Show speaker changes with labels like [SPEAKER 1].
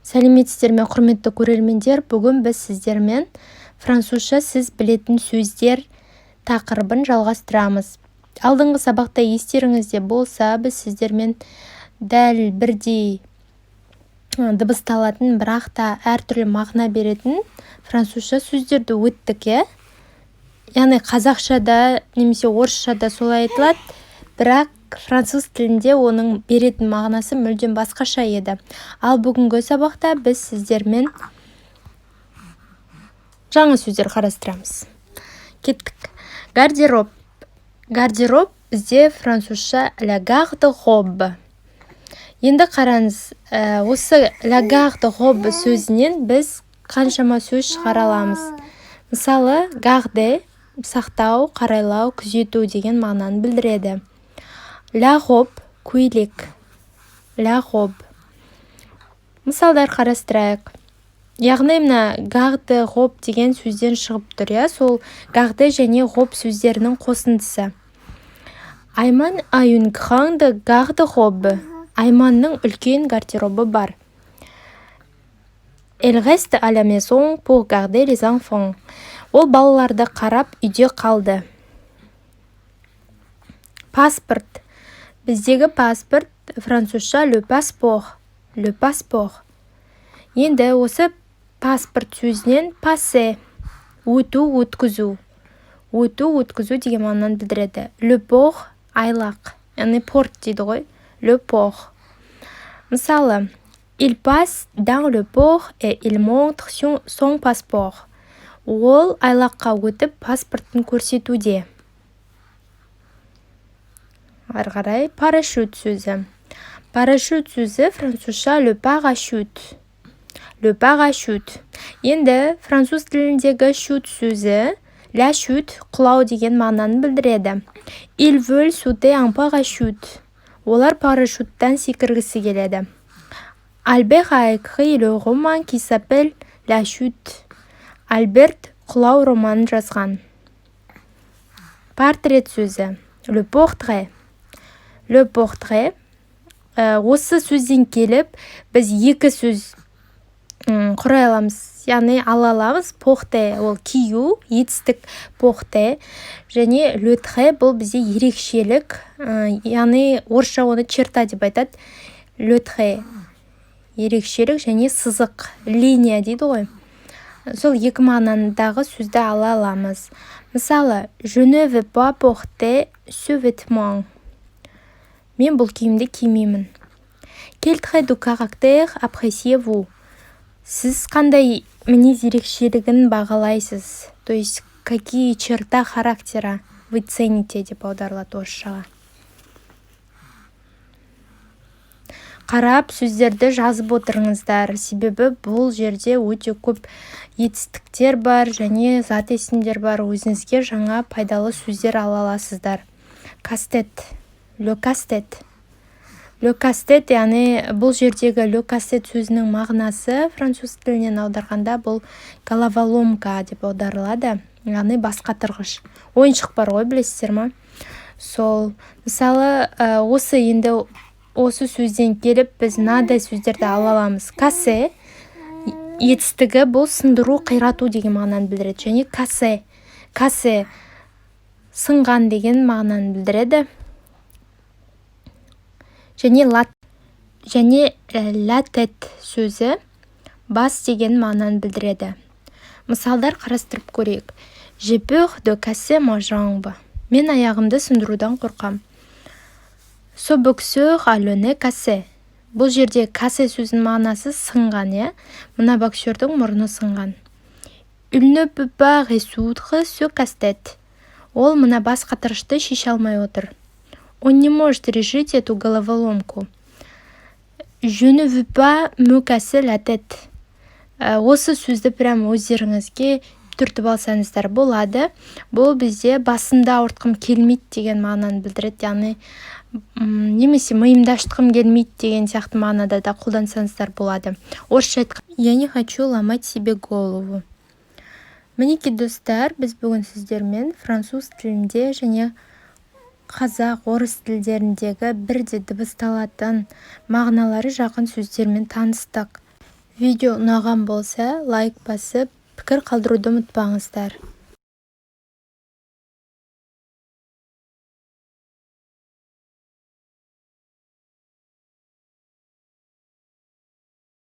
[SPEAKER 1] Сәлеметсіздер ме, құрметті көрермендер! Бүгін біз сіздермен «Французша сіз білетін сөздер» тақырыбын жалғастырамыз. Алдыңғы сабақта, естеріңізде болса, біз сіздермен дәл бірдей дыбысталатын, бірақ та әртүрлі мағына беретін французша сөздерді өттік, иә. Яғни қазақшада немесе орысшада солай айтылады, бірақ француз тілінде оның беретін мағынасы мүлдем басқаша еді. Ал бүгінгі сабақта біз сіздермен жаңа сөздер қарастырамыз. Кеттік! Гардероб. Гардероб бізде французша la garde-robe. Енді қараңыз, осы la garde-robe сөзінен біз қаншама сөз шығара аламыз. Мысалы, garder — сақтау, қарайлау, күзету деген мағынаны білдіреді. La robe — көйлек. La robe. Мысалдар қарастырайық. Яғни мына garde-robe деген сөзден шығып тұр, иә, сол garder және robe сөздерінің қосындысы. Айман a une grande garde-robe. Айманның үлкен гардеробы бар. Elle reste à la maison pour garder les enfants. Ол балаларды қарап, үйде қалды. Паспорт. Біздегі паспорт французша le passeport. Le passeport. Енді осы паспорт сөзінен passer — өту, өткізу. Өту, өткізу деген мағынаны білдіреді. Le port — айлақ, яғни порт дейді ғой. Le port. Мысалы, il passe dans le port et il montre son passeport. Ол айлаққа өтіп, паспортын көрсетуде. Ары қарай парашют сөзі. Парашют сөзі французша le parachute. Le parachute. Енді француз тіліндегі chute сөзі, la chute — құлау деген мағынаны білдіреді. Ils veulent sauter en parachute. Олар парашюттан секіргісі келеді. Альбер a écrit le roman qui s'appelle «La Chute». Альберт «Құлау» романын жазған. Портрет сөзі le portrait. Le portrait. Осы сөзден келіп, біз екі сөз құрай аламыз, яғни ала аламыз. Porter — ол кию, етістік porter, және le trait — бұл бізде ерекшелік, яғни орысша оны черта деп айтады. Le trait — ерекшелік және сызық, линия дейді ғой. Сол екі мағынадағы сөзді ала аламыз. Мысалы, je ne veux pas porter ce vêtement. Мен бұл киімді кимеймін. Quel trait de caractère appréciez-vous? Сіз қандай мінез ерекшелігін бағалайсыз? То есть какие черта характера вы цените деп аударылады орысшаға. Қарап, сөздерді жазып отырыңыздар, себебі бұл жерде өте көп етістіктер бар және зат есімдер бар. Өзіңізге жаңа пайдалы сөздер ала аласыздар. Casse-tête. Le casse-tête. Le casse-tête, яғни бұл жердегі le casse-tête сөзінің мағынасы француз тілінен аударғанда бұл головоломка деп аударылады, яғни бас қатырғыш ойыншық бар ғой, білесіздер ма? Сол. Мысалы, осы енді осы сөзден келіп, біз мынадай сөздерді ала аламыз. Casser етістігі — бұл сындыру, қирату деген мағынаны білдіреді және cassé, cassé — сынған деген мағынаны білдіреді. Және la tête сөзі бас деген мағынаны білдіреді. Мысалдар қарастырып көрейік. J'ai peur de casser ma jambe. Мен аяғымды сындырудан қорқам. Ce boxeur a le nez cassé. Бұл жерде cassé сөзінің мағынасы сынған, иә. Мына боксердің мұрны сынған. Il ne peut pas résoudre ce casse-tête. Ол мына бас қатырғышты шеше алмай отыр. Он не может решить эту головоломку. Je ne veux pas me casser la tête. Осы сөзді прям өздеріңізге түртіп алсаңыздар болады. Бұл бізде басымды ауыртқым келмейді деген мағынаны білдіреді, яғни немесе миымды ашытқым келмейді деген сияқты мағынада да қолдансаңыздар болады. Орысша айтқан, я не хочу ломать себе голову. Мінекей, достар, біз бүгін сіздермен француз тілінде және қазақ, орыс тілдеріндегі бірдей дыбысталатын, мағыналары жақын сөздермен таныстық. Видео ұнаған болса, лайк басып, пікір қалдыруды ұмытпаңыздар.